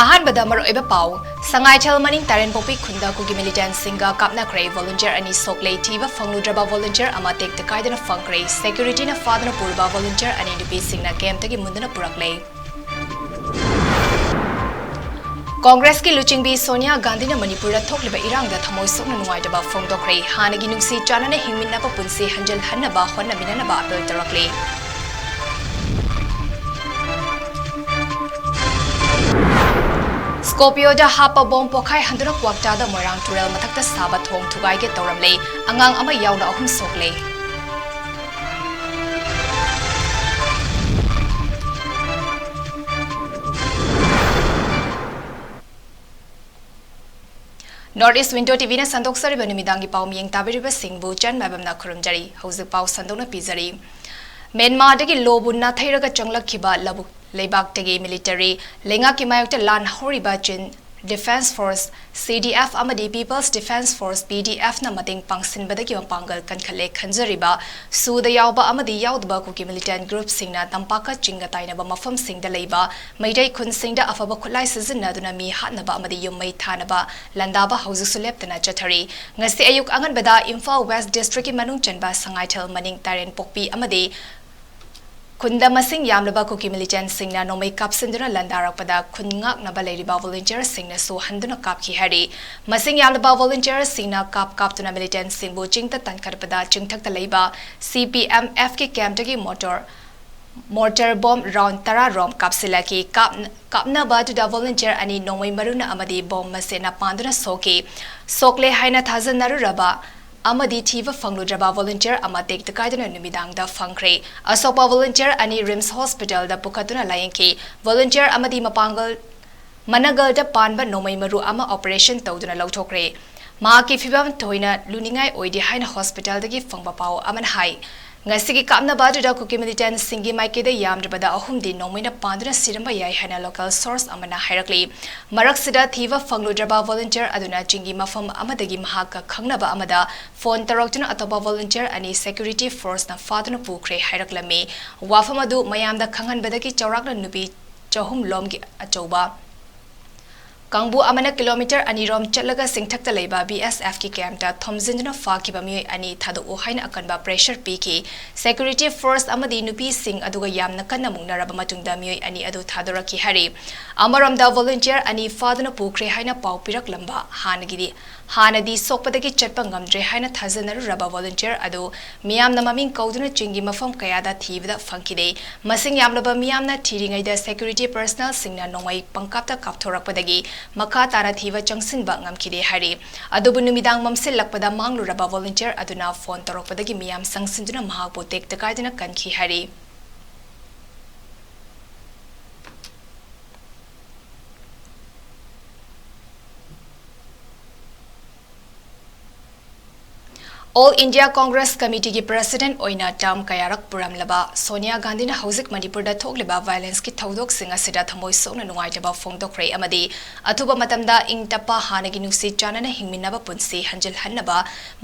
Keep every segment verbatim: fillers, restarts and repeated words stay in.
ꯑꯍꯥꯟꯕꯗ ꯃꯔꯨꯑꯣꯏꯕ ꯄꯥꯎ, ꯁꯉꯥꯏꯊꯦꯜ ꯃꯅꯤꯡ ꯇꯥꯔꯦꯟꯄꯣꯛꯄꯤ ꯈꯨꯟꯗ ꯀꯨꯀꯤ militant ꯁꯤꯡꯒ ꯀꯥꯞꯅꯈ꯭ꯔꯦ, volunteer ꯑꯅꯤ ꯁꯣꯛꯂꯦ, ꯊꯤꯕ ꯐꯪꯂꯨꯗ꯭ꯔꯕ volunteer ꯑꯃ ꯇꯦꯛꯇ ꯀꯥꯏꯗꯅ ꯐꯪꯈ꯭ꯔꯦ, security ꯅ ꯐꯥꯗꯨꯅ ꯄꯨꯔꯕ volunteer ꯑꯅꯤ ꯅꯨꯄꯤꯁꯤꯡꯅ camp ꯇꯒꯤ ꯃꯨꯟꯗꯨꯅ ꯄꯨꯔꯛꯂꯦ꯫ ꯀꯣꯡꯒ꯭ꯔꯦꯁꯀꯤ ꯂꯨꯆꯤꯡꯕꯤ ꯁꯣꯅꯤꯌꯥ ꯒꯥꯟꯙꯤꯅ ꯃꯅꯤꯄꯨꯔꯗ ꯊꯣꯛꯂꯤꯕ ꯏꯔꯥꯡꯗ ꯊꯃꯣꯏ ꯁꯣꯛꯅ ꯅꯨꯡꯉꯥꯏꯇꯕ ꯐꯣꯡꯗꯣꯛꯈ꯭ꯔꯦ, ꯍꯥꯟꯅꯒꯤ ꯅꯨꯡꯁꯤ ꯆꯥꯟꯅꯅ ꯍꯤꯡꯃꯤꯟꯅꯕ ꯄꯨꯟꯁꯤ ꯍꯟꯖꯤꯜꯍꯟꯅꯕ ꯍꯣꯠꯅꯃꯤꯟꯅꯅꯕ appeal ꯇꯧꯔꯛꯂꯤ꯫ Scorpio ꯗ ꯍꯥꯞꯄ bomb ꯄꯣꯈꯥꯏꯍꯟꯗꯨꯅ ꯀ꯭ꯋꯥꯛꯇꯥꯗ ꯃꯣꯏꯔꯥꯡ ꯇꯨꯔꯦꯜ ꯃꯊꯛꯇ ꯁꯥꯕ ꯊꯣꯡ ꯊꯨꯒꯥꯏꯒꯦ ꯇꯧꯔꯝꯂꯦ꯫ ꯑꯉꯥꯡ ꯑꯃ ꯌꯥꯎꯅ ꯑꯍꯨꯝ ꯁꯣꯛꯂꯦ꯫ North East Window TV ꯅ ꯁꯟꯗꯣꯛꯆꯔꯤꯕ ꯅꯨꯃꯤꯗꯥꯡꯒꯤ ꯄꯥꯎ ꯃꯤꯌꯦꯡ ꯇꯥꯕꯤꯔꯤꯕꯁꯤꯡꯕꯨ ꯆꯟ ꯃꯥꯏꯕꯝꯅ ꯈꯨꯔꯨꯝꯖꯔꯤ꯫ ꯍꯧꯖꯤꯛ ꯄꯥꯎ ꯁꯟꯗꯣꯛꯅ ꯄꯤꯖꯔꯤ꯫ ꯃ꯭ꯌꯥꯟꯃꯥꯔꯗꯒꯤ ꯂꯣꯕꯨ ꯅꯥꯊꯩꯔꯒ ꯆꯪꯂꯛꯈꯤꯕ ꯂꯧꯕꯨꯛ ꯂꯩꯕꯥꯛꯇꯒꯤ military ꯂꯩꯉꯥꯛꯀꯤ ꯃꯥꯌꯣꯛꯇ ꯂꯥꯟ ꯍꯧꯔꯤꯕ Chin Defence Force, C D F, ꯑꯃꯗꯤ People's Defence Force, P D F, ꯅ ꯃꯇꯦꯡ ꯄꯥꯡꯁꯤꯟꯕꯗꯒꯤ ꯃꯄꯥꯡꯒꯜ ꯀꯟꯈꯠꯂꯦ ꯈꯟꯖꯔꯤꯕ ꯁꯨꯗ ꯌꯥꯎꯕ ꯑꯃꯗꯤ ꯌꯥꯎꯗꯕ ꯀꯨꯀꯤ militant group ꯁꯤꯡꯅ ꯇꯝꯄꯥꯛꯀ ꯆꯤꯡꯒ ꯇꯥꯏꯅꯕ ꯃꯐꯝꯁꯤꯡꯗ ꯂꯩꯕ ꯃꯩꯇꯩ ꯈꯨꯟꯁꯤꯡꯗ ꯑꯐꯕ ꯈꯨꯠꯂꯥꯏ ꯁꯤꯖꯤꯟꯅꯗꯨꯅ ꯃꯤ ꯍꯥꯠꯅꯕ ꯑꯃꯗꯤ ꯌꯨꯝ ꯃꯩ ꯊꯥꯅꯕ ꯂꯥꯟꯗꯥꯕ ꯍꯧꯖꯤꯛꯁꯨ ꯂꯦꯞꯇꯅ ꯆꯠꯊꯔꯤ꯫ ꯉꯁꯤ ꯑꯌꯨꯛ ꯑꯉꯟꯕꯗ ꯏꯝꯐꯥꯜ West District ꯀꯤ ꯃꯅꯨꯡ ꯆꯟꯕ ꯁꯉꯥꯏꯊꯦꯜ ꯃꯅꯤꯡ ꯇꯥꯔꯦꯟꯄꯣꯛꯄꯤ ꯑꯃꯗꯤ ꯈꯨꯟꯗ ꯃꯁꯤꯡ ꯌꯥꯝꯂꯕ ꯀꯨꯀꯤ militant ꯁꯤꯡꯅ ꯅꯣꯡꯃꯩ ꯀꯥꯞꯁꯤꯟꯗꯨꯅ ꯂꯥꯟꯗꯥꯔꯛꯄꯗ ꯈꯨꯟ ꯉꯥꯛꯅꯕ ꯂꯩꯔꯤꯕ volunteer ꯁꯤꯡꯅꯁꯨ ꯍꯟꯗꯨꯅ ꯀꯥꯞꯈꯤ ꯍꯥꯏꯔꯤ꯫ ꯃꯁꯤꯡ ꯌꯥꯝꯂꯕ volunteer ꯁꯤꯡꯅ ꯀꯥꯞ ꯀꯥꯞꯇꯨꯅ militant ꯁꯤꯡꯕꯨ ꯆꯤꯡꯗ ꯇꯥꯟꯈꯠꯄꯗ ꯆꯤꯡꯊꯛꯇ ꯂꯩꯕ C P M F ꯀꯤ camp ꯇꯒꯤ mortar, mortar bomb round ꯇꯔꯥ ꯔꯣꯝ ꯀꯥꯞꯁꯤꯜꯂꯛꯈꯤ꯫ ꯀꯥꯞ-, ꯀꯥꯞꯅꯕ ꯑꯗꯨꯗ volunteer ꯑꯅꯤ ꯅꯣꯡꯃꯩ ꯃꯔꯨꯅ ꯑꯃꯗꯤ bomb ꯃꯁꯦꯟꯅ ꯄꯥꯟꯗꯨꯅ ꯁꯣꯛꯈꯤ꯫ ꯁꯣꯛꯂꯦ ꯍꯥꯏꯅ ꯊꯥꯖꯅꯔꯨꯔꯕ ꯑꯃꯗꯤ ꯊꯤꯕ ꯐꯪꯂꯨꯗ꯭ꯔꯕ volunteer ꯑꯃ ꯇꯦꯛꯇ ꯀꯥꯏꯗꯅ ꯅꯨꯃꯤꯗꯥꯡꯗ ꯐꯪꯈ꯭ꯔꯦ꯫ ꯑꯁꯣꯛꯄ volunteer ꯑꯅꯤ RIMS Hospital ꯗ ꯄꯨꯈꯠꯇꯨꯅ ꯂꯥꯌꯦꯡꯈꯤ꯫ Volunteer ꯑꯃꯗꯤ ꯃꯄꯥꯡꯒꯜ ꯃꯅꯒꯜꯗ ꯄꯥꯟꯕ ꯅꯣꯡꯃꯩ ꯃꯔꯨ ꯑꯃ operation ꯇꯧꯗꯨꯅ ꯂꯧꯊꯣꯛꯈ꯭ꯔꯦ꯫ ꯃꯍꯥꯛꯀꯤ ꯐꯤꯕꯝ ꯊꯣꯏꯅ ꯂꯨꯅꯤꯡꯉꯥꯏ ꯑꯣꯏꯗꯦ ꯍꯥꯏꯅ hospital ꯗꯒꯤ ꯐꯪꯕ ꯄꯥꯎ ꯑꯃꯅ ꯍꯥꯏ꯫ ꯉꯁꯤꯒꯤ ꯀꯥꯞꯅꯕ ꯑꯗꯨꯗ ꯀꯨꯀꯤ ꯃꯤꯂꯤꯇꯦꯟꯠꯁꯤꯡꯒꯤ ꯃꯥꯏꯀꯩꯗ ꯌꯥꯝꯗ꯭ꯔꯕꯗ ꯑꯍꯨꯝꯗꯤ ꯅꯣꯡꯃꯩꯅ ꯄꯥꯟꯗꯨꯅ ꯁꯤꯔꯝꯕ ꯌꯥꯏ ꯍꯥꯏꯅ ꯂꯣꯀꯦꯜ ꯁꯣꯔꯁ ꯑꯃꯅ ꯍꯥꯏꯔꯛꯂꯤ꯫ ꯃꯔꯛꯁꯤꯗ ꯊꯤꯕ ꯐꯪꯂꯨꯗ꯭ꯔꯕ ꯚꯣꯂꯨꯟꯇꯤꯌꯔ ꯑꯗꯨꯅ ꯆꯤꯡꯒꯤ ꯃꯐꯝ ꯑꯃꯗꯒꯤ ꯃꯍꯥꯛꯀ ꯈꯪꯅꯕ ꯑꯃꯗ ꯐꯣꯟ ꯇꯧꯔꯛꯇꯨꯅ ꯑꯇꯣꯞꯄ ꯚꯣꯂꯨꯟꯇꯤꯌꯔ ꯑꯅꯤ ꯁꯦꯀ꯭ꯌꯨꯔꯤꯇꯤ ꯐꯣꯔꯁꯅ ꯐꯥꯗꯨꯅ ꯄꯨꯈ꯭ꯔꯦ ꯍꯥꯏꯔꯛꯂꯝꯃꯤ꯫ ꯋꯥꯐꯝ ꯑꯗꯨ ꯃꯌꯥꯝꯗ ꯈꯪꯍꯟꯕꯗꯒꯤ ꯆꯥꯎꯔꯥꯛꯅ ꯅꯨꯄꯤ ꯆꯍꯨꯝ ꯂꯣꯝꯒꯤ ꯑꯆꯧꯕ ꯀꯥꯡꯕꯨ ꯑꯃꯅ ꯀꯤꯂꯣꯃꯤꯇꯔ ꯑꯅꯤꯔꯣꯝ ꯆꯠꯂꯒ ꯆꯤꯡꯊꯛꯇ ꯂꯩꯕ ꯕꯤ ꯑꯦꯁ ꯑꯦꯐꯀꯤ ꯀꯦꯝꯞꯇ ꯊꯣꯝꯖꯤꯟꯗꯨꯅ ꯐꯥꯈꯤꯕ ꯃꯤꯑꯣꯏ ꯑꯅꯤ ꯊꯥꯗꯣꯛꯎ ꯍꯥꯏꯅ ꯑꯀꯟꯕ ꯄ꯭ꯔꯦꯁꯔ ꯄꯤꯈꯤ꯫ ꯁꯦꯀ꯭ꯌꯨꯔꯤꯇꯤ ꯐꯣꯔꯁ ꯑꯃꯗꯤ ꯅꯨꯄꯤꯁꯤꯡ ꯑꯗꯨꯒ ꯌꯥꯝꯅ ꯀꯟꯅ ꯃꯨꯛꯅꯔꯕ ꯃꯇꯨꯡꯗ ꯃꯤꯑꯣꯏ ꯑꯅꯤ ꯑꯗꯨ ꯊꯥꯗꯣꯔꯛꯈꯤ ꯍꯥꯏꯔꯤ꯫ ꯑꯃꯔꯣꯝꯗ ꯚꯣꯂꯨꯟꯇꯤꯌꯔ ꯑꯅꯤ ꯐꯥꯗꯨꯅ ꯄꯨꯈ꯭ꯔꯦ ꯍꯥꯏꯅ ꯄꯥꯎ ꯄꯤꯔꯛꯂꯝꯕ ꯍꯥꯟꯅꯒꯤꯗꯤ ꯍꯥꯟꯅꯗꯤ ꯁꯣꯛꯄꯗꯒꯤ ꯆꯠꯄ ꯉꯝꯗ꯭ꯔꯦ ꯍꯥꯏꯅ ꯊꯥꯖꯅꯔꯨꯔꯕ ꯚꯣꯂꯨꯟꯇꯤꯌꯔ ꯑꯗꯨ ꯃꯤꯌꯥꯝꯅ ꯃꯃꯤꯡ ꯀꯧꯗꯨꯅ ꯆꯤꯡꯒꯤ ꯃꯐꯝ ꯀꯌꯥꯗ ꯊꯤꯕꯗ ꯐꯪꯈꯤꯗꯦ꯫ ꯃꯁꯤꯡ ꯌꯥꯝꯂꯕ ꯃꯤꯌꯥꯝꯅ ꯊꯤꯔꯤꯉꯩꯗ ꯁꯦꯀ꯭ꯌꯨꯔꯤꯇꯤ ꯄꯔꯁꯅꯦꯜꯁꯤꯡꯅ ꯅꯣꯡꯃꯩ ꯄꯪꯀꯥꯞꯇ ꯀꯥꯞꯊꯣꯔꯛꯄꯗꯒꯤ ꯃꯈꯥ ꯇꯥꯅ ꯊꯤꯕ ꯆꯪꯁꯤꯟꯕ ꯉꯝꯈꯤꯗꯦ ꯍꯥꯏꯔꯤ꯫ ꯑꯗꯨꯕꯨ ꯅꯨꯃꯤꯗꯥꯡ ꯃꯝꯁꯤꯜꯂꯛꯄꯗ ꯃꯥꯡꯂꯨꯔꯕ ꯚꯣꯂꯨꯟꯇꯤꯌꯔ ꯑꯗꯨꯅ ꯐꯣꯟ ꯇꯧꯔꯛꯄꯗꯒꯤ ꯃꯤꯌꯥꯝ ꯆꯪꯁꯤꯟꯗꯨꯅ ꯃꯍꯥꯛꯄꯨ ꯇꯦꯛꯇ ꯀꯥꯏꯗꯅ ꯀꯟꯈꯤ ꯍꯥꯏꯔꯤ꯫ ꯑꯣꯜ ꯏꯟꯗꯤꯌꯥ ꯀꯣꯡꯒ꯭ꯔꯦꯁ ꯀꯃꯤꯇꯤꯒꯤ ꯄ꯭ꯔꯁꯤꯗꯦꯟꯠ ꯑꯣꯏꯅ ꯇꯔꯝ ꯀꯌꯥꯔꯛ ꯄꯨꯔꯝꯂꯕ ꯁꯣꯅꯤꯌꯥ ꯒꯥꯟꯙꯤꯅ ꯍꯧꯖꯤꯛ ꯃꯅꯤꯄꯨꯔꯗ ꯊꯣꯛꯂꯤꯕ ꯚꯥꯏꯑꯣꯂꯦꯟꯁꯀꯤ ꯊꯧꯗꯣꯛꯁꯤꯡ ꯑꯁꯤꯗ ꯊꯃꯣꯏ ꯁꯣꯛꯅ ꯅꯨꯡꯉꯥꯏꯇꯕ ꯐꯣꯡꯗꯣꯛꯈ꯭ꯔꯦ ꯑꯃꯗꯤ ꯑꯊꯨꯕ ꯃꯇꯝꯗ ꯏꯪ ꯇꯞꯄ ꯍꯥꯟꯅꯒꯤ ꯅꯨꯡꯁꯤ ꯆꯥꯟꯅꯅ ꯍꯤꯡꯃꯤꯟꯅꯕ ꯄꯨꯟꯁꯤ ꯍꯟꯖꯤꯜꯍꯟꯅꯕ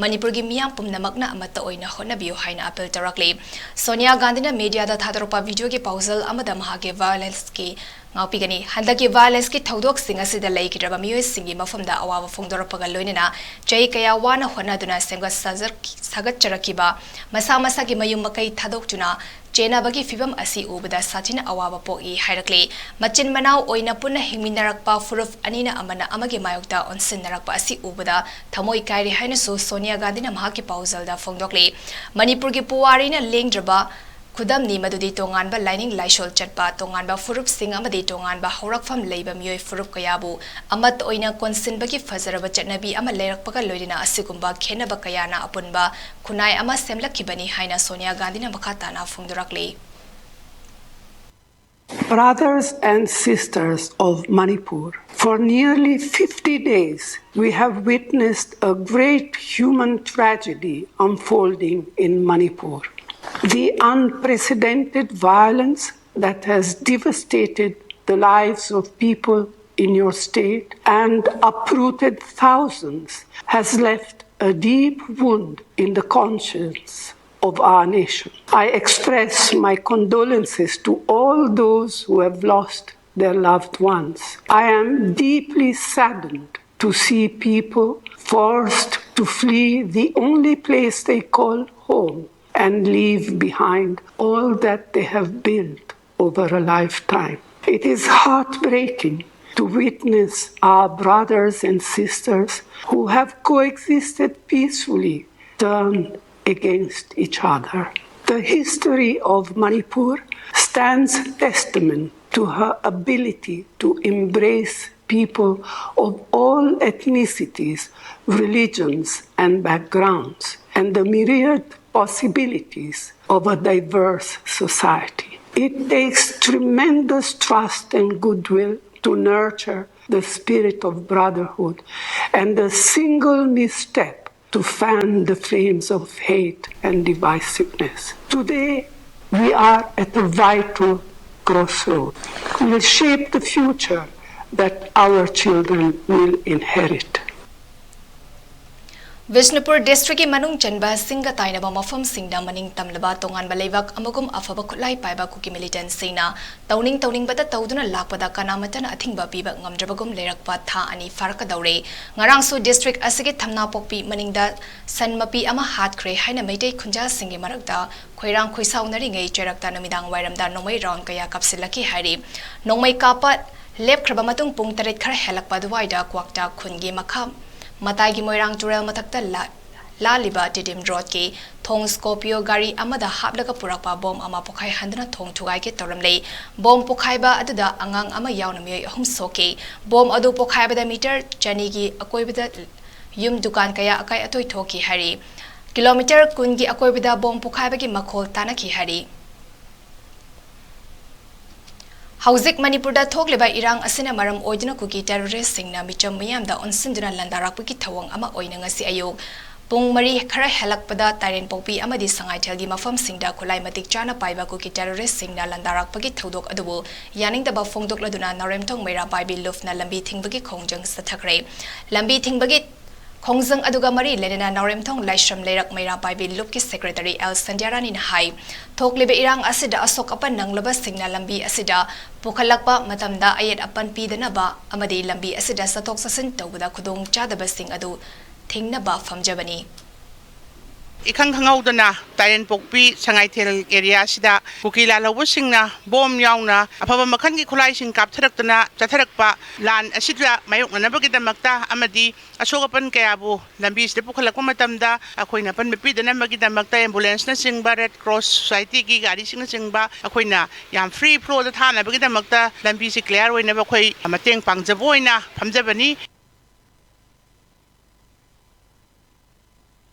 ꯃꯅꯤꯄꯨꯔꯒꯤ ꯃꯤꯌꯥꯝ ꯄꯨꯝꯅꯃꯛꯅ ꯑꯃꯠꯇ ꯑꯣꯏꯅ ꯍꯣꯠꯅꯕꯤꯌꯨ ꯍꯥꯏꯅ ꯑꯄꯤꯜ ꯇꯧꯔꯛꯂꯤ꯫ ꯁꯣꯅꯤꯌꯥ ꯒꯥꯟꯙꯤꯅ ꯃꯤꯗꯤꯌꯥꯗ ꯊꯥꯗꯣꯔꯛꯄ ꯚꯤꯗꯤꯑꯣꯒꯤ ꯄꯥꯎꯖꯦꯜ ꯑꯃꯗ ꯃꯍꯥꯛꯀꯤ ꯚꯥꯏꯑꯣꯂꯦꯟꯁꯀꯤ ꯉꯥꯛꯄꯤꯒꯅꯤ꯫ ꯍꯟꯗꯛꯀꯤ ꯚꯥꯏꯑꯣꯂꯦꯟꯁꯀꯤ ꯊꯧꯗꯣꯛꯁꯤꯡ ꯑꯁꯤꯗ ꯂꯩꯈꯤꯗ꯭ꯔꯕ ꯃꯤꯑꯣꯏꯁꯤꯡꯒꯤ ꯃꯐꯝꯗ ꯑꯋꯥꯕ ꯐꯣꯡꯗꯣꯔꯛꯄꯒ ꯂꯣꯏꯅꯅ ꯆꯍꯤ ꯀꯌꯥ ꯋꯥꯅ ꯍꯣꯠꯅꯗꯨꯅ ꯁꯦꯝꯒꯠ ꯁꯥꯖꯔ-, ꯁꯥꯒꯠꯆꯔꯛꯈꯤꯕ ꯃꯁꯥ ꯃꯁꯥꯒꯤ ꯃꯌꯨꯝ ꯃꯀꯩ ꯊꯥꯗꯣꯛꯇꯨꯅ ꯆꯦꯟꯅꯕꯒꯤ ꯐꯤꯚꯝ ꯑꯁꯤ ꯎꯕꯗ ꯁꯥꯊꯤꯅ ꯑꯋꯥꯕ ꯄꯣꯛꯏ ꯍꯥꯏꯔꯛꯂꯤ꯫ ꯃꯆꯤꯟ ꯃꯅꯥꯎ ꯑꯣꯏꯅ ꯄꯨꯟꯅ ꯍꯤꯡꯃꯤꯟꯅꯔꯛꯄ ꯐꯨꯔꯨꯞ ꯑꯅꯤꯅ ꯑꯃꯅ ꯑꯃꯒꯤ ꯃꯥꯌꯣꯛꯇ ꯑꯣꯟꯁꯤꯟꯅꯔꯛꯄ ꯑꯁꯤ ꯎꯕꯗ ꯊꯃꯣꯏ ꯀꯥꯏꯔꯦ ꯍꯥꯏꯅꯁꯨ ꯁꯣꯅꯤꯌꯥ ꯒꯥꯟꯙꯤꯅ ꯃꯍꯥꯛꯀꯤ ꯄꯥꯎꯖꯦꯜꯗ ꯐꯣꯡꯗꯣꯛꯂꯤ꯫ ꯃꯅꯤꯄꯨꯔꯒꯤ ꯄꯨꯋꯥꯔꯤꯅ ꯂꯦꯡꯗ꯭ꯔꯕ ꯈꯨꯗꯝꯅꯤ ꯃꯗꯨꯗꯤ ꯇꯣꯉꯥꯟꯕ ꯂꯥꯏꯅꯤꯡ ꯂꯥꯏꯁꯣꯜ ꯆꯠꯄ, ꯇꯣꯉꯥꯟꯕ ꯐꯨꯔꯨꯞꯁꯤꯡ ꯑꯃꯗꯤ ꯇꯣꯉꯥꯟꯕ ꯍꯧꯔꯛꯐꯝ ꯂꯩꯕ ꯃꯤꯑꯣꯏ ꯐꯨꯔꯨꯞ ꯀꯌꯥꯕꯨ ꯑꯃꯠꯇ ꯑꯣꯏꯅ ꯀꯣꯟꯁꯤꯟꯕꯒꯤ ꯐꯖꯔꯕ ꯆꯠꯅꯕꯤ ꯑꯃ ꯂꯩꯔꯛꯄꯒ ꯂꯣꯏꯅꯅ ꯑꯁꯤꯒꯨꯝꯕ ꯈꯦꯟꯅꯕ ꯀꯌꯥꯅ ꯑꯄꯨꯟꯕ ꯈꯨꯟꯅꯥꯏ ꯑꯃ ꯁꯦꯝꯂꯛꯈꯤꯕꯅꯤ ꯍꯥꯏꯅ ꯁꯣꯅꯤꯌꯥ ꯒꯥꯟꯙꯤꯅ ꯃꯈꯥ ꯇꯥꯅ ꯐꯣꯡꯗꯣꯔꯛꯂꯤ꯫ Brothers and sisters of Manipur, for nearly fifty days, we have witnessed a great human tragedy unfolding in Manipur. The unprecedented violence that has devastated the lives of people in your state and uprooted thousands has left a deep wound in the conscience of our nation. I express my condolences to all those who have lost their loved ones. I am deeply saddened to see people forced to flee the only place they call home and leave behind all that they have built over a lifetime. It is heartbreaking to witness our brothers and sisters who have coexisted peacefully turn against each other. The history of Manipur stands testament to her ability to embrace people of all ethnicities, religions, and backgrounds, and the myriad possibilities of a diverse society. It takes tremendous trust and goodwill to nurture the spirit of brotherhood and the single misstep to fan the flames of hate and divisiveness. Today, we are at a vital crossroad. We'll shape the future that our children will inherit. Bishnupur ꯗꯤꯁꯇ꯭ꯔꯤꯛꯀꯤ ꯃꯅꯨꯡ ꯆꯟꯕ ꯆꯤꯡꯒ ꯇꯥꯏꯅꯕ ꯃꯐꯝꯁꯤꯡꯗ ꯃꯅꯤꯡ ꯇꯝꯂꯕ ꯇꯣꯉꯥꯟꯕ ꯂꯩꯕꯥꯛ ꯑꯃꯒꯨꯝ ꯑꯐꯕ ꯈꯨꯠꯂꯥꯏ ꯄꯥꯏꯕ ꯀꯨꯀꯤ ꯃꯤꯂꯤꯇꯦꯟꯁꯤꯡꯅ ꯇꯧꯅꯤꯡ ꯇꯧꯅꯤꯡꯕꯗ ꯇꯧꯗꯨꯅ ꯂꯥꯛꯄꯗ ꯀꯅꯥꯃꯠꯇꯅ ꯑꯊꯤꯡꯕ ꯄꯤꯕ ꯉꯝꯗ꯭ꯔꯕꯒꯨꯝ ꯂꯩꯔꯛꯄ ꯊꯥ ꯑꯅꯤ ꯐꯥꯔꯛꯀꯗꯧꯔꯦ꯫ ꯉꯔꯥꯡꯁꯨ ꯗꯤꯁꯇ꯭ꯔꯤꯛ ꯑꯁꯤꯒꯤ ꯊꯝꯅꯥꯄꯣꯛꯄꯤ ꯃꯅꯤꯡꯗ ꯁꯟ ꯃꯄꯤ ꯑꯃ ꯍꯥꯠꯈ꯭ꯔꯦ ꯍꯥꯏꯅ ꯃꯩꯇꯩ ꯈꯨꯟꯖꯥꯁꯤꯡꯒꯤ ꯃꯔꯛꯇ ꯈꯣꯏꯔꯥꯡ ꯈꯣꯏꯁꯥꯎꯅꯔꯤꯉꯩ ꯆꯩꯔꯛꯇ ꯅꯨꯃꯤꯗꯥꯡ ꯋꯥꯏꯔꯝꯗ ꯅꯣꯡꯃꯩ ꯔꯥꯎꯟ ꯀꯌꯥ ꯀꯥꯞꯁꯤꯜꯂꯛꯈꯤ ꯍꯥꯏꯔꯤ꯫ ꯅꯣꯡꯃꯩ ꯀꯥꯞꯄ ꯂꯦꯞꯈ꯭ꯔꯕ ꯃꯇꯨꯡ ꯄꯨꯡ ꯇꯔꯦꯠ ꯈꯔ ꯍꯦꯜꯂꯛꯄ ꯑꯗꯨꯋꯥꯏꯗ ꯀ꯭ꯋꯥꯛꯇꯥ ꯈꯨꯟꯒꯤ ꯃꯈꯥ ꯃꯇꯥꯏꯒꯤ ꯃꯣꯏꯔꯥꯡ ꯇꯨꯔꯦꯜ ꯃꯊꯛꯇ ꯂꯥ-, ꯂꯥꯜꯂꯤꯕ ꯇꯤꯗꯤꯝ ꯔꯣꯗꯀꯤ ꯊꯣꯡ ꯁ꯭ꯀꯣꯔꯄꯤꯌꯣ ꯒꯥꯔꯤ ꯑꯃꯗ ꯍꯥꯞꯂꯒ ꯄꯨꯔꯛꯄ ꯕꯣꯝ ꯑꯃ ꯄꯣꯈꯥꯏꯍꯟꯗꯨꯅ ꯊꯣꯡ ꯊꯨꯒꯥꯏꯒꯦ ꯇꯧꯔꯝꯂꯦ꯫ ꯕꯣꯝ ꯄꯣꯈꯥꯏꯕ ꯑꯗꯨꯗ ꯑꯉꯥꯡ ꯑꯃ ꯌꯥꯎꯅ ꯃꯤꯑꯣꯏ ꯑꯍꯨꯝ ꯁꯣꯛꯈꯤ꯫ ꯕꯣꯝ ꯑꯗꯨ ꯄꯣꯈꯥꯏꯕꯗ ꯃꯤꯇꯔ ꯆꯅꯤꯒꯤ ꯑꯀꯣꯏꯕꯗ ꯌꯨꯝ ꯗꯨꯀꯥꯟ ꯀꯌꯥ ꯑꯀꯥꯏ ꯑꯇꯣꯏ ꯊꯣꯛꯈꯤ ꯍꯥꯏꯔꯤ꯫ ꯀꯤꯂꯣꯃꯤꯇꯔ ꯀꯨꯟꯒꯤ ꯑꯀꯣꯏꯕꯗ ꯕꯣꯝ ꯄꯣꯈꯥꯏꯕꯒꯤ ꯃꯈꯣꯜ ꯇꯥꯅꯈꯤ ꯍꯥꯏꯔꯤ꯫ ꯍꯧꯖꯤꯛ ꯃꯅꯤꯄꯨꯔꯗ ꯊꯣꯛꯂꯤꯕ ꯏꯔꯥꯡ ꯑꯁꯤꯅ ꯃꯔꯝ ꯑꯣꯏꯗꯨꯅ ꯀꯨꯀꯤ ꯇꯦꯔꯣꯔꯤꯁꯁꯤꯡꯅ ꯃꯤꯆꯝ ꯃꯤꯌꯥꯝꯗ ꯑꯣꯟꯁꯤꯟꯗꯨꯅ ꯂꯥꯟꯗꯥꯔꯛꯄꯒꯤ ꯊꯧꯑꯣꯡ ꯑꯃ ꯑꯣꯏꯅ ꯉꯁꯤ ꯑꯌꯨꯛ ꯄꯨꯡ ꯃꯔꯤ ꯈꯔ ꯍꯦꯜꯂꯛꯄꯗ ꯇꯥꯏꯔꯦꯟꯄꯣꯛꯄꯤ ꯑꯃꯗꯤ ꯁꯉꯥꯏꯊꯦꯜꯒꯤ ꯃꯐꯝꯁꯤꯡꯗ ꯈꯨꯠꯂꯥꯏ ꯃꯇꯤꯛ ꯆꯥꯅ ꯄꯥꯏꯕ ꯀꯨꯀꯤ terroristꯁꯤꯡꯅ ꯂꯥꯟꯗꯥꯔꯛꯄꯒꯤ ꯊꯧꯗꯣꯛ ꯑꯗꯨꯕꯨ ꯌꯥꯅꯤꯡꯗꯕ ꯐꯣꯡꯗꯣꯛꯂꯗꯨꯅ ꯅꯥꯎꯔꯦꯝꯊꯣꯡ ꯃꯩꯔꯥ ꯄꯥꯏꯕꯤ ꯂꯨꯞꯅ ꯂꯝꯕꯤ ꯊꯤꯡꯕꯒꯤ ꯈꯣꯡꯖꯪ ꯆꯠꯊꯈ꯭ꯔꯦ꯫ ꯂꯝꯕꯤ ꯊꯤꯡꯕꯒꯤ ꯈꯣꯡꯖꯪ ꯑꯗꯨꯒ ꯃꯔꯤ ꯂꯩꯅꯅ ꯅꯥꯎꯔꯦꯝꯊꯣꯡ ꯂꯥꯏꯁ꯭ꯔꯝ ꯂꯩꯔꯛ ꯃꯩꯔꯥ ꯄꯥꯏꯕꯤ ꯂꯨꯞꯀꯤ ꯁꯦꯀ꯭ꯔꯦꯇꯔꯤ ꯑꯦꯜ ꯁꯟꯙ꯭ꯌꯥꯔꯥꯅꯤꯅ ꯍꯥꯏ, ꯊꯣꯛꯂꯤꯕ ꯏꯔꯥꯡ ꯑꯁꯤꯗ ꯑꯁꯣꯛ ꯑꯄꯟ ꯅꯪꯂꯕꯁꯤꯡꯅ ꯂꯝꯕꯤ ꯑꯁꯤꯗ ꯄꯨꯈꯠꯂꯛꯄ ꯃꯇꯝꯗ ꯑꯌꯦꯠ ꯑꯄꯟ ꯄꯤꯗꯅꯕ ꯑꯃꯗꯤ ꯂꯝꯕꯤ ꯑꯁꯤꯗ ꯆꯠꯊꯣꯛ ꯆꯠꯁꯤꯟ ꯇꯧꯕꯗ ꯈꯨꯗꯣꯡ ꯆꯥꯗꯕꯁꯤꯡ ꯑꯗꯨ ꯊꯤꯡꯅꯕ ꯐꯝꯖꯕꯅꯤ꯫ ꯏꯈꯪ ꯈꯪꯍꯧꯗꯅ ꯇꯥꯏꯔꯦꯟꯄꯣꯛꯄꯤ ꯁꯉꯥꯏꯊꯦꯜ ꯑꯦꯔꯤꯌꯥ ꯑꯁꯤꯗ ꯀꯨꯀꯤ ꯂꯥꯜꯍꯧꯕꯁꯤꯡꯅ ꯕꯣꯝ ꯌꯥꯎꯅ ꯑꯐꯕ ꯃꯈꯜꯒꯤ ꯈꯨꯠꯂꯥꯏꯁꯤꯡ ꯀꯥꯞꯊꯔꯛꯇꯅ ꯆꯠꯊꯔꯛꯄ ꯂꯥꯟ ꯑꯁꯤꯗ ꯃꯥꯌꯣꯛꯅꯅꯕꯒꯤꯗꯃꯛꯇ ꯑꯃꯗꯤ ꯑꯁꯣꯛ ꯑꯄꯟ ꯀꯌꯥꯕꯨ ꯂꯝꯕꯤꯁꯤꯗ ꯄꯨꯈꯠꯂꯛꯄ ꯃꯇꯝꯗ ꯑꯩꯈꯣꯏꯅ ꯑꯄꯟꯕ ꯄꯤꯗꯅꯕꯒꯤꯗꯃꯛꯇ ambulance ꯅꯆꯤꯡꯕ, Red Cross Society ꯒꯤ ꯒꯥꯔꯤꯁꯤꯡꯅꯆꯤꯡꯕ ꯑꯩꯈꯣꯏꯅ ꯌꯥꯝ free flow ꯗ ꯊꯥꯅꯕꯒꯤꯗꯃꯛꯇ ꯂꯝꯕꯤꯁꯤ clear ꯑꯣꯏꯅꯕ ꯑꯩꯈꯣꯏ ꯃꯇꯦꯡ ꯄꯥꯡꯖꯕ ꯑꯣꯏꯅ ꯐꯝꯖꯕꯅꯤ꯫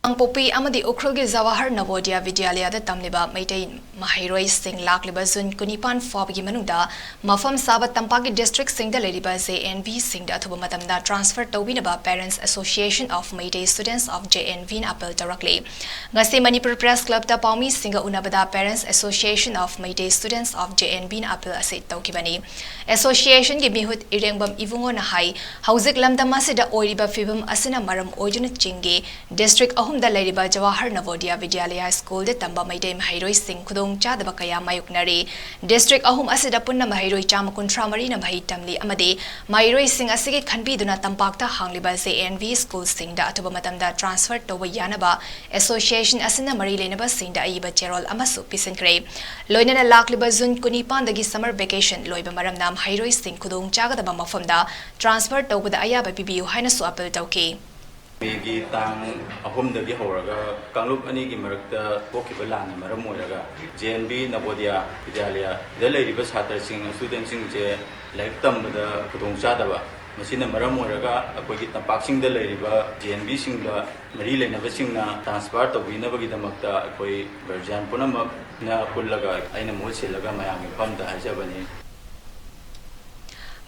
ꯀꯥꯡꯄꯣꯛꯄꯤ ꯑꯃꯗꯤ ꯎꯈ꯭ꯔꯨꯜꯒꯤ ꯖꯋꯥꯍꯔ ꯅꯕꯣꯗꯤꯌꯥ ꯕꯤꯗ꯭ꯌꯥꯂꯌꯥꯗ ꯇꯝꯂꯤꯕ ꯃꯩꯇꯩ ꯃꯍꯩꯔꯣꯏꯁꯤꯡ ꯂꯥꯛꯂꯤꯕ ꯖꯨꯟ ꯀꯨꯟꯅꯤꯄꯥꯟ ꯐꯥꯎꯕꯒꯤ ꯃꯅꯨꯡꯗ ꯃꯐꯝ ꯆꯥꯕ ꯇꯝꯄꯥꯛꯀꯤ district ꯁꯤꯡꯗ ꯂꯩꯔꯤꯕ J N V ꯁꯤꯡꯗ ꯑꯊꯨꯕ ꯃꯇꯝꯗ transfer ꯇꯧꯕꯤꯅꯕ Parents Association of Meitei Students of J N V ꯅ appeal ꯇꯧꯔꯛꯂꯤ꯫ ꯉꯁꯤ ꯃꯅꯤꯄꯨꯔ Press Club ꯇ ꯄꯥꯎꯃꯤꯁꯤꯡꯒ ꯎꯅꯕꯗ Parents Association of Meitei Students of J N V ꯅ appeal ꯑꯁꯤ ꯇꯧꯈꯤꯕꯅꯤ꯫ Association ꯒꯤ ꯃꯤꯍꯨꯠ ꯏꯔꯦꯡꯕꯝ ꯏꯕꯨꯡꯉꯣꯅ ꯍꯥꯏ, ꯍꯧꯖꯤꯛ ꯂꯝꯗꯝ ꯑꯁꯤꯗ ꯑꯣꯏꯔꯤꯕ ꯐꯤꯕꯝ ꯑꯁꯤꯅ ꯃꯔꯝ ꯑꯣꯏꯗꯨꯅ ꯆꯤꯡꯒꯤ district ꯑꯍꯨꯝꯗ ꯂꯩꯔꯤꯕ ꯖꯋꯥꯍꯔ ꯅꯕꯣꯗꯤꯌꯥ ꯕꯤꯗ꯭ꯌꯥꯂꯌꯥ school ꯗ ꯇꯝꯕ ꯃꯩꯇꯩ ꯃꯍꯩꯔꯣꯏꯁꯤꯡ ꯈꯨꯗꯣꯡ ꯆꯥꯗꯕ ꯀꯌꯥ ꯃꯥꯌꯣꯛꯅꯔꯤ꯫ District ꯑꯍꯨꯝ ꯑꯁꯤꯗ ꯄꯨꯟꯅ ꯃꯍꯩꯔꯣꯏ ꯆꯥꯝꯃ ꯀꯨꯟꯊ꯭ꯔꯥ ꯃꯔꯤꯅ ꯃꯍꯩ ꯇꯝꯂꯤ ꯑꯃꯗꯤ ꯃꯍꯩꯔꯣꯏꯁꯤꯡ ꯑꯁꯤꯒꯤ ꯈꯟꯕꯤꯗꯨꯅ ꯇꯝꯄꯥꯛꯇ ꯍꯥꯡꯂꯤꯕ J N V school ꯁꯤꯡꯗ ꯑꯊꯨꯕ ꯃꯇꯝꯗ transfer ꯇꯧꯕ ꯌꯥꯅꯕ association ꯑꯁꯤꯅ ꯃꯔꯤ ꯂꯩꯅꯕꯁꯤꯡꯗ ꯑꯏꯕ ꯆꯦꯔꯣꯜ ꯑꯃꯁꯨ ꯄꯤꯁꯤꯟꯈ꯭ꯔꯦ꯫ ꯂꯣꯏꯅꯅ ꯂꯥꯛꯂꯤꯕ ꯖꯨꯟ ꯀꯨꯟꯅꯤꯄꯥꯟꯗꯒꯤ summer vacation ꯂꯣꯏꯕ ꯃꯔꯝꯅ ꯃꯍꯩꯔꯣꯏꯁꯤꯡ ꯈꯨꯗꯣꯡ ꯆꯥꯒꯗꯕ ꯃꯐꯝꯗ transfer ꯇꯧꯕꯗ ꯑꯌꯥꯕ ꯄꯤꯕꯤꯌꯨ ꯍꯥꯏꯅꯁꯨ appeal ꯇꯧꯈꯤ꯫ ꯃꯦꯒꯤ ꯇꯥꯡ ꯑꯍꯨꯝꯗꯒꯤ ꯍꯧꯔꯒ ꯀꯥꯡꯂꯨꯞ ꯑꯅꯤꯒꯤ ꯃꯔꯛꯇ ꯊꯣꯛꯈꯤꯕ ꯂꯥꯟꯅ ꯃꯔꯝ ꯑꯣꯏꯔꯒ J N V ꯅꯕꯣꯗꯤꯌꯥ ꯕꯤꯗ꯭ꯌꯥꯂꯌꯥꯗ ꯂꯩꯔꯤꯕ ꯁꯥꯇ꯭ꯔꯁꯤꯡ, student ꯁꯤꯡꯁꯦ ꯂꯥꯏꯔꯤꯛ ꯇꯝꯕꯗ ꯈꯨꯗꯣꯡꯆꯥꯗꯕ, ꯃꯁꯤꯅ ꯃꯔꯝ ꯑꯣꯏꯔꯒ ꯑꯩꯈꯣꯏꯒꯤ ꯇꯝꯄꯥꯛꯁꯤꯡꯗ ꯂꯩꯔꯤꯕ J N V ꯁꯤꯡꯗ ꯃꯔꯤ ꯂꯩꯅꯕꯁꯤꯡꯅ transfer ꯇꯧꯕꯤꯅꯕꯒꯤꯗꯃꯛꯇ ꯑꯩꯈꯣꯏ guardian ꯄꯨꯝꯅꯃꯛꯅ ꯄꯨꯜꯂꯒ ꯑꯩꯅ ꯃꯍꯨꯠ ꯁꯤꯜꯂꯒ ꯃꯌꯥꯝꯒꯤ ꯃꯐꯝꯗ ꯍꯥꯏꯖꯕꯅꯤ꯫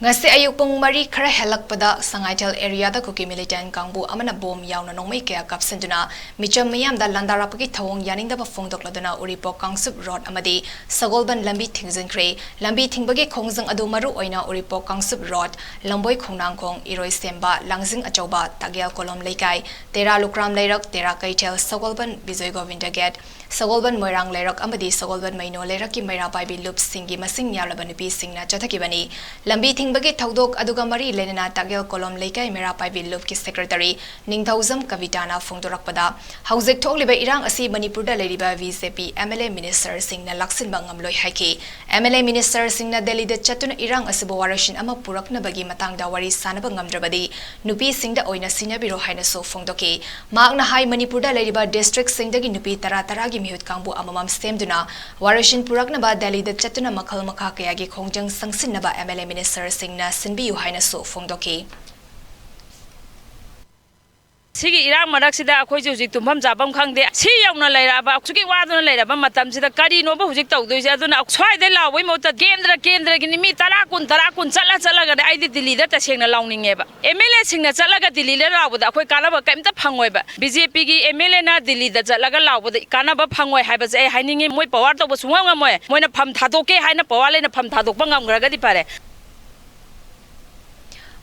ꯉꯁꯤ ꯑꯌꯨꯛ ꯄꯨꯡ ꯃꯔꯤ ꯈꯔ ꯍꯦꯜꯂꯛꯄꯗ ꯁꯉꯥꯏꯊꯦꯜ ꯑꯦꯔꯤꯌꯥꯗ ꯀꯨꯀꯤ ꯃꯤꯂꯤꯇꯦꯟ ꯀꯥꯡꯕꯨ ꯑꯃꯅ ꯕꯣꯝ ꯌꯥꯎꯅ ꯅꯣꯡꯃꯩ ꯀꯌꯥ ꯀꯥꯞꯁꯤꯟꯗꯨꯅ ꯃꯤꯆꯝ ꯃꯤꯌꯥꯝꯗ ꯂꯥꯟꯗꯥꯔꯛꯄꯒꯤ ꯊꯧꯑꯣꯡ ꯌꯥꯅꯤꯡꯗꯕ ꯐꯣꯡꯗꯣꯛꯂꯗꯨꯅ ꯎꯔꯤꯄꯣꯛ ꯀꯥꯡꯆꯨꯞ ꯔꯣꯗ ꯑꯃꯗꯤ ꯁꯒꯣꯜꯕꯟ ꯂꯝꯕꯤ ꯊꯤꯡꯖꯤꯟꯈ꯭ꯔꯦ꯫ ꯂꯝꯕꯤ ꯊꯤꯡꯕꯒꯤ ꯈꯣꯡꯖꯪ ꯑꯗꯨ ꯃꯔꯨ ꯑꯣꯏꯅ ꯎꯔꯤꯄꯣꯛ ꯀꯥꯡꯆꯨꯞ ꯔꯣꯗ, ꯂꯝꯕꯣꯏ ꯈꯣꯡꯅꯥꯡꯈꯣꯡ, ꯏꯔꯣꯏꯁꯦꯝꯕ, ꯂꯥꯡꯖꯤꯡ ꯑꯆꯧꯕ, ꯇꯥꯒꯦꯜ ꯀꯣꯂꯣꯝ ꯂꯩꯀꯥꯏ, ꯇꯦꯔꯥ ꯂꯨꯀ꯭ꯔꯥꯝ ꯂꯩꯔꯛ, ꯇꯦꯔꯥ ꯀꯩꯊꯦꯜ, ꯁꯒꯣꯜꯕꯟ ꯕꯤꯖꯣꯏ ꯒꯣꯕꯤꯟꯗ ꯒꯦꯠ, ꯁꯒꯣꯜꯕꯟ ꯃꯣꯏꯔꯥꯡ ꯂꯩꯔꯛ ꯑꯃꯗꯤ ꯁꯒꯣꯜꯕꯟ ꯃꯩꯅꯣ ꯂꯩꯔꯛꯀꯤ ꯃꯩꯔꯥ ꯄꯥꯏꯕꯤ ꯂꯨꯞꯁꯤꯡꯒꯤ ꯃꯁꯤꯡ ꯌꯥꯝꯂꯕ ꯅꯨꯄꯤꯁꯤꯡꯅ ꯆꯠꯊꯈꯤꯕꯅꯤ꯫ ꯂꯝꯕꯤ ꯊꯤꯡꯕꯒꯤ ꯊꯧꯗꯣꯛ ꯑꯗꯨꯒ ꯃꯔꯤ ꯂꯩꯅꯅ ꯇꯥꯒꯦꯜ ꯀꯣꯂꯣꯝ ꯂꯩꯀꯥꯏ ꯃꯩꯔꯥ ꯄꯥꯏꯕꯤ ꯂꯨꯞꯀꯤ ꯁꯦꯀ꯭ꯔꯦꯇꯔꯤ ꯅꯤꯡꯊꯧꯖꯝ ꯀꯕꯤꯇꯥꯅ ꯐꯣꯡꯗꯣꯔꯛꯄꯗ, ꯍꯧꯖꯤꯛ ꯊꯣꯛꯂꯤꯕ ꯏꯔꯥꯡ ꯑꯁꯤ ꯃꯅꯤꯄꯨꯔꯗ ꯂꯩꯔꯤꯕ B J P M L A ꯃꯤꯅꯤꯁꯇꯔꯁꯤꯡꯅ ꯂꯥꯛꯁꯤꯟꯕ ꯉꯝꯂꯣꯏ ꯍꯥꯏꯈꯤ꯫ ꯑꯦꯝ ꯑꯦꯜ ꯑꯦ ꯃꯤꯅꯤꯁꯇꯔꯁꯤꯡꯅ ꯗꯦꯜꯂꯤꯗ ꯆꯠꯇꯨꯅ ꯏꯔꯥꯡ ꯑꯁꯤꯕꯨ ꯋꯥꯔꯣꯏꯁꯤꯟ ꯑꯃ ꯄꯨꯔꯛꯅꯕꯒꯤ ꯃꯇꯥꯡꯗ ꯋꯥꯔꯤ ꯁꯥꯅꯕ ꯉꯝꯗ꯭ꯔꯕꯗꯤ ꯅꯨꯄꯤꯁꯤꯡꯗ ꯑꯣꯏꯅ ꯁꯤꯟꯅꯕꯤꯔꯣ ꯍꯥꯏꯅꯁꯨ ꯐꯣꯡꯗꯣꯛꯈꯤ꯫ ꯃꯍꯥꯛꯅ ꯍꯥꯏ, ꯃꯅꯤꯄꯨꯔꯗ ꯂꯩꯔꯤꯕ ꯗꯤꯁꯇ꯭ꯔꯤꯛꯁꯤꯡꯗꯒꯤ ꯅꯨꯄꯤ ꯇꯔꯥ ꯇꯔꯥꯒꯤ ꯃꯤꯍꯨꯠ ꯀꯥꯡꯕꯨ ꯑꯃꯃꯝ ꯁꯦꯝꯗꯨꯅ ꯋꯥꯔꯣꯏꯁꯤꯟ ꯄꯨꯔꯛꯅꯕ ꯗꯦꯜꯂꯤꯗ ꯆꯠꯇꯨꯅ ꯃꯈꯜ ꯃꯈꯥ ꯀꯌꯥꯒꯤ ꯈꯣꯡꯖꯪ ꯆꯪꯁꯤꯟꯅꯕ ꯑꯦꯝ ꯑꯦꯜ ꯑꯦ ꯃꯤꯅꯤꯁꯇꯔꯁꯤꯡꯅ ꯁꯤꯟꯕꯤꯌꯨ ꯍꯥꯏꯅꯁꯨ ꯐꯣꯡꯗꯣꯛꯈꯤ꯫ ꯁꯤꯒꯤ ꯏꯔꯥꯡ ꯃꯔꯛꯁꯤꯗ ꯑꯩꯈꯣꯏꯁꯦ ꯍꯧꯖꯤꯛ ꯇꯨꯝꯐꯝ ꯆꯥꯐꯝ ꯈꯪꯗꯦ꯫ ꯁꯤ ꯌꯧꯅ ꯂꯩꯔꯛꯑꯕ, ꯑꯁꯨꯛꯀꯤ ꯋꯥꯗꯨꯅ ꯂꯩꯔꯕ ꯃꯇꯝꯁꯤꯗ ꯀꯔꯤꯅꯣꯕ ꯍꯧꯖꯤꯛ ꯇꯧꯗꯣꯏꯁꯦ? ꯑꯗꯨꯅ ꯁ꯭ꯋꯥꯏꯗꯩ ꯂꯥꯎꯕꯩ ꯃꯍꯨꯠꯇ ꯀꯦꯟꯗ꯭ꯔ ꯀꯦꯟꯗ꯭ꯔꯒꯤꯅꯤ, ꯃꯤ ꯇꯔꯥ, ꯀꯨꯟ, ꯇꯔꯥ, ꯀꯨꯟ ꯆꯠꯂ ꯆꯠꯂꯒꯅꯦ ꯑꯩꯗꯤ ꯗꯤꯜꯂꯤꯗ ꯇꯁꯦꯡꯅ ꯂꯥꯎꯅꯤꯡꯉꯦꯕ꯫ ꯑꯦꯝ ꯑꯦꯜ ꯑꯦꯁꯤꯡꯅ ꯆꯠꯂꯒ ꯗꯤꯜꯂꯤꯗ ꯂꯥꯎꯕꯗ ꯑꯩꯈꯣꯏ ꯀꯥꯟꯅꯕ ꯀꯩꯝꯇ ꯐꯪꯉꯣꯏꯕ꯫ ꯕꯤ ꯖꯦ ꯄꯤꯒꯤ ꯑꯦꯝ ꯑꯦꯜ ꯑꯦꯅ ꯗꯤꯜꯂꯤꯗ ꯆꯠꯂꯒ ꯂꯥꯎꯕꯗ ꯀꯥꯟꯅꯕ ꯐꯪꯉꯣꯏ ꯍꯥꯏꯕꯁꯦ ꯑꯩ ꯍꯥꯏꯅꯤꯡꯉꯤ꯫ ꯃꯣꯏ ꯄꯋꯥꯔ ꯇꯧꯕ ꯁꯨꯡꯉꯝ ꯉꯝꯃꯣꯏ꯫ ꯃꯣꯏꯅ ꯐꯝ ꯊꯥꯗꯣꯛꯀꯦ ꯍꯥꯏꯅ ꯄꯋꯥꯔ ꯂꯩꯅ ꯐꯝ ꯊꯥꯗꯣꯛꯄ ꯉꯝꯈ꯭ꯔꯒꯗꯤ ꯐꯔꯦ꯫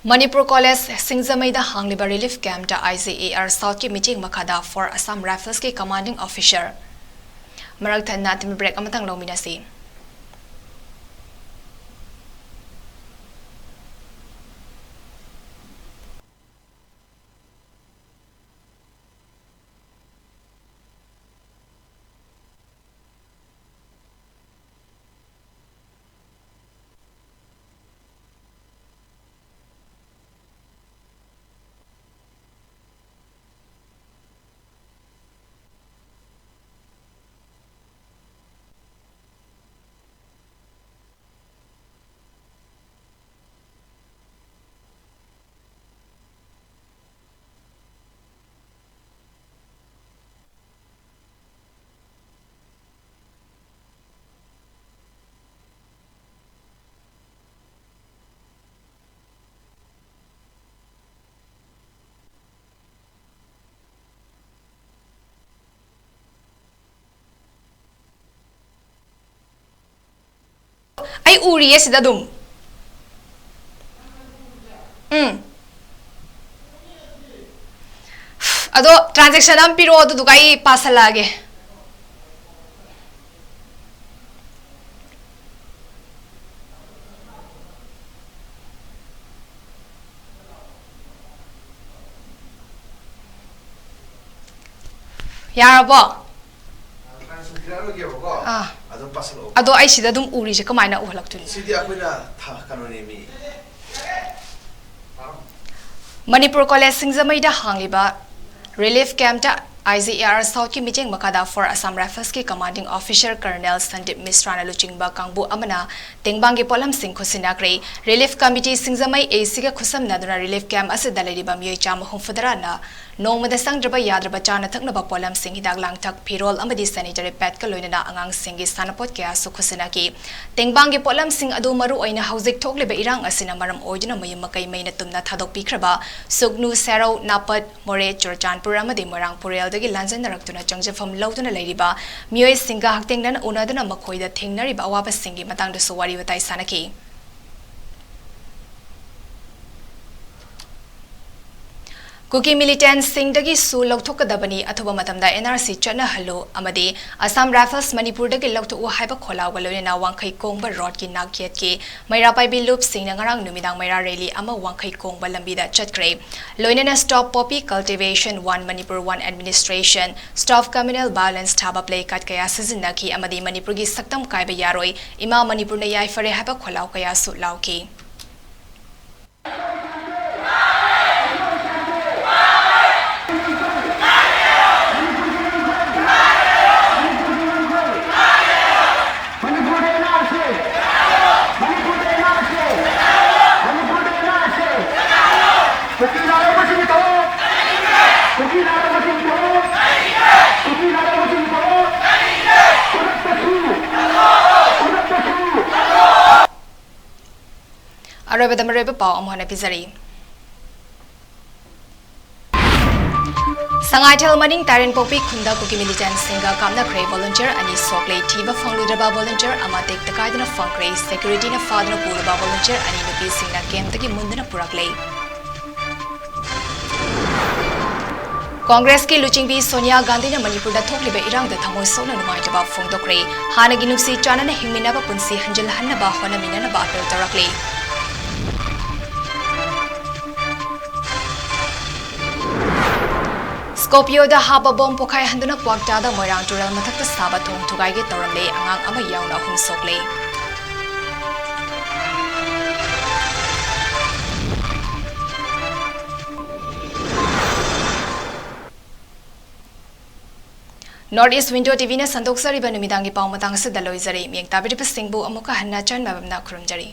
ꯃꯅꯤꯄꯨꯔ ꯀꯣꯂꯦꯖ ꯁꯤꯡꯖꯃꯩꯗ ꯍꯥꯡꯂꯤꯕ ꯔꯤꯂꯤꯐ ꯀꯦꯝꯞꯇ ꯑꯥꯏ ꯖꯤ ꯑꯦ ꯑꯥꯔ ꯁꯥꯎꯠꯀꯤ ꯃꯤꯠꯌꯦꯡ ꯃꯈꯥꯗ ꯐꯣꯔ ꯑꯁꯥꯝ ꯔꯥꯏꯐꯜꯁꯀꯤ ꯀꯃꯥꯟꯗꯤꯡ ꯑꯣꯐꯤꯁꯔ꯫ ꯃꯔꯛ ꯊꯠꯅ ꯕ꯭ꯔꯦꯛ ꯑꯃꯇꯪ ꯂꯧꯃꯤꯟꯅꯁꯤ꯫ ꯑꯩ ꯎꯔꯤꯌꯦ ꯁꯤꯗ ꯑꯗꯨꯝ꯫ ꯎꯝ꯫ ꯑꯗꯣ transaction ꯑꯃ ꯄꯤꯔꯛꯑꯣ, ꯑꯗꯨꯗꯨꯒ ꯑꯩ ꯄꯥꯁꯜꯂꯛꯑꯒꯦ꯫ ꯌꯥꯔꯕꯣ? ꯑꯥ꯫ ꯑꯗꯣ ꯑꯩ ꯁꯤꯗ ꯑꯗꯨꯝ ꯎꯔꯤꯁꯦ ꯀꯃꯥꯏꯅ ꯎꯍꯜꯂꯛꯇꯣꯏꯅꯣ? ꯁꯤꯗꯤ ꯑꯩꯈꯣꯏꯅ ꯊ-, ꯀꯩꯅꯣꯅꯦꯃꯤ꯫ ꯃꯅꯤꯄꯨꯔ ꯀꯣꯂꯦꯖ ꯁꯤꯡꯖꯃꯩꯗ ꯍꯥꯡꯂꯤꯕ relief camp ꯇ I G A R South ꯀꯤ ꯃꯤꯠꯌꯦꯡ ꯃꯈꯥꯗ Four Assam Rifles ꯀꯤ commanding officer Colonel ꯁꯟꯗꯤꯞ ꯃꯤꯁ꯭ꯔꯥꯅ ꯂꯨꯆꯤꯡꯕ ꯀꯥꯡꯕꯨ ꯑꯃꯅ ꯇꯦꯡꯕꯥꯡꯒꯤ ꯄꯣꯠꯂꯝꯁꯤꯡ ꯈꯨꯠꯁꯤꯟꯅꯈ꯭ꯔꯦ꯫ Relief committee Singjamei A C ꯒ ꯈꯨꯠꯁꯝꯅꯗꯨꯅ relief camp ꯑꯁꯤꯗ ꯂꯩꯔꯤꯕ ꯃꯤꯑꯣꯏ ꯆꯥꯝꯃ ꯍꯨꯝꯐꯨ ꯇꯔꯥꯅ ꯅꯣꯡꯃꯗ ꯆꯪꯗ꯭ꯔꯕ ꯌꯥꯗ꯭ꯔꯕ ꯆꯥꯅ ꯊꯛꯅꯕ ꯄꯣꯠꯂꯝꯁꯤꯡ, ꯍꯤꯗꯥꯛ ꯂꯥꯡꯊꯛ, ꯐꯤꯔꯣꯜ ꯑꯃꯗꯤ sanitary pad ꯀ ꯂꯣꯏꯅꯅ ꯑꯉꯥꯡꯁꯤꯡꯒꯤ ꯁꯥꯟꯅꯄꯣꯠ ꯀꯌꯥꯁꯨ ꯈꯨꯠꯁꯤꯟꯅꯈꯤ꯫ ꯇꯦꯡꯕꯥꯡꯒꯤ ꯄꯣꯠꯂꯝꯁꯤꯡ ꯑꯗꯨ ꯃꯔꯨ ꯑꯣꯏꯅ ꯍꯧꯖꯤꯛ ꯊꯣꯛꯂꯤꯕ ꯏꯔꯥꯡ ꯑꯁꯤꯅ ꯃꯔꯝ ꯑꯣꯏꯗꯨꯅ ꯃꯌꯨꯝ ꯃꯀꯩ ꯃꯩꯅ ꯇꯨꯝꯅ ꯊꯥꯗꯣꯛꯄꯤꯈ꯭ꯔꯕ ꯁꯨꯒꯅꯨ, ꯁꯦꯔꯧ, ꯅꯥꯄꯠ, ꯃꯣꯔꯦ, ꯆꯨꯔꯆꯥꯟꯄꯨꯔ ꯑꯃꯗꯤ ꯃꯣꯏꯔꯥꯡ ꯄꯨꯔꯦꯜꯗꯒꯤ ꯂꯥꯟꯖꯦꯟꯅꯔꯛꯇꯨꯅ ꯆꯪꯖꯐꯝ ꯂꯧꯗꯨꯅ ꯂꯩꯔꯤꯕ ꯃꯤꯑꯣꯏꯁꯤꯡꯒ ꯍꯛꯊꯦꯡꯅꯅ ꯎꯅꯗꯨꯅ ꯃꯈꯣꯏꯗ ꯊꯦꯡꯅꯔꯤꯕ ꯑꯋꯥꯕꯁꯤꯡꯒꯤ ꯃꯇꯥꯡꯗꯁꯨ ꯋꯥꯔꯤ ꯋꯥꯇꯥꯏ ꯁꯥꯟꯅꯈꯤ꯫ ꯀꯨꯀꯤ ꯃꯤꯂꯤꯇꯦꯟꯠꯁꯤꯡꯗꯒꯤꯁꯨ ꯂꯧꯊꯣꯛꯀꯗꯕꯅꯤ, ꯑꯊꯨꯕ ꯃꯇꯝꯗ N R C ꯆꯠꯅꯍꯜꯂꯨ ꯑꯃꯗꯤ Assam Rifles ꯃꯅꯤꯄꯨꯔꯗꯒꯤ ꯂꯧꯊꯣꯛꯎ ꯍꯥꯏꯕ ꯈꯣꯜꯂꯥꯎꯒ ꯂꯣꯏꯅꯅ ꯋꯥꯡꯈꯩ ꯀꯣꯡꯕ ꯔꯣꯗꯀꯤ ꯅꯥꯛꯌꯦꯠꯀꯤ ꯃꯩꯔꯥ ꯄꯥꯏꯕꯤ ꯂꯨꯞꯁꯤꯡꯅ ꯉꯔꯥꯡ ꯅꯨꯃꯤꯗꯥꯡ ꯃꯩꯔꯥ ꯔꯦꯂꯤ ꯑꯃ ꯋꯥꯡꯈꯩ ꯀꯣꯡꯕ ꯂꯝꯕꯤꯗ ꯆꯠꯈ꯭ꯔꯦ꯫ ꯂꯣꯏꯅꯅ Stop Poppy Cultivation, One Manipur, One Administration, Stop Communal Violence ꯊꯥꯕ placard ꯀꯌꯥ ꯁꯤꯖꯤꯟꯅꯈꯤ ꯑꯃꯗꯤ ꯃꯅꯤꯄꯨꯔꯒꯤ ꯁꯛꯇꯝ ꯀꯥꯏꯕ ꯌꯥꯔꯣꯏ, ꯏꯃꯥ ꯃꯅꯤꯄꯨꯔꯅ ꯌꯥꯏꯐꯔꯦ ꯍꯥꯏꯕ ꯈꯣꯜꯂꯥꯎ ꯀꯌꯥꯁꯨ ꯂꯥꯎꯈꯤ꯫ ꯑꯔꯣꯏꯕꯗ ꯃꯔꯨꯑꯣꯏꯕ ꯄꯥꯎ ꯑꯃꯨꯛ ꯍꯟꯅ ꯄꯤꯖꯔꯤ꯫ ꯁꯉꯥꯏꯊꯦꯜ ꯃꯅꯤꯡ ꯇꯥꯏꯔꯦꯟꯄꯣꯛꯄꯤ ꯈꯨꯟꯗ ꯀꯨꯀꯤ militant ꯁꯤꯡꯒ ꯀꯥꯞꯅꯈ꯭ꯔꯦ꯫ Volunteer ꯑꯅꯤ ꯁꯣꯛꯂꯦ꯫ ꯊꯤꯕ ꯐꯪꯂꯨꯗ꯭ꯔꯕ volunteer ꯑꯃ ꯇꯦꯛꯇ ꯀꯥꯏꯗꯅ ꯐꯪꯈ꯭ꯔꯦ꯫ Security ꯅ ꯐꯥꯗꯨꯅ ꯄꯨꯔꯕ volunteer ꯑꯅꯤ ꯅꯨꯄꯤꯁꯤꯡꯅ camp ꯇꯒꯤ ꯃꯨꯟꯗꯨꯅ ꯄꯨꯔꯛꯂꯦ꯫ Congress ꯀꯤ ꯂꯨꯆꯤꯡꯕꯤ ꯁꯣꯅꯤꯌꯥ ꯒꯥꯟꯙꯤꯅ ꯃꯅꯤꯄꯨꯔꯗ ꯊꯣꯛꯂꯤꯕ ꯏꯔꯥꯡꯗ ꯊꯃꯣꯏ ꯁꯣꯛꯅ ꯅꯨꯡꯉꯥꯏꯇꯕ ꯐꯣꯡꯗꯣꯛꯈ꯭ꯔꯦ꯫ ꯍꯥꯟꯅꯒꯤ ꯅꯨꯡꯁꯤ ꯆꯥꯟꯅꯅ ꯍꯤꯡꯃꯤꯟꯅꯕ ꯄꯨꯟꯁꯤ ꯍꯟꯖꯤꯜꯍꯟꯅꯕ ꯍꯣꯠꯅꯃꯤꯟꯅꯅꯕ appeal ꯇꯧꯔꯛꯂꯤ꯫ Scorpio ꯗ ꯍꯥꯞꯄ bomb ꯄꯣꯈꯥꯏꯍꯟꯗꯨꯅ ꯀ꯭ꯋꯥꯛꯇꯥꯗ ꯃꯣꯏꯔꯥꯡ ꯇꯨꯔꯦꯜ ꯃꯊꯛꯇ ꯁꯥꯕ ꯊꯣꯡ ꯊꯨꯒꯥꯏꯒꯦ ꯇꯧꯔꯝꯂꯦ꯫ ꯑꯉꯥꯡ ꯑꯃ ꯌꯥꯎꯅ ꯑꯍꯨꯝ ꯁꯣꯛꯂꯦ꯫ North East Window TV ꯅ ꯁꯟꯗꯣꯛꯆꯔꯤꯕ ꯅꯨꯃꯤꯗꯥꯡꯒꯤ ꯄꯥꯎ ꯃꯇꯥꯡ ꯑꯁꯤꯗ ꯂꯣꯏꯖꯔꯦ꯫ ꯃꯤꯌꯦꯡ ꯇꯥꯕꯤꯔꯤꯕꯁꯤꯡꯕꯨ ꯑꯃꯨꯛꯀ ꯍꯟꯅ ꯆꯟꯃꯕꯝꯅ ꯈꯨꯔꯨꯝꯖꯔꯤ꯫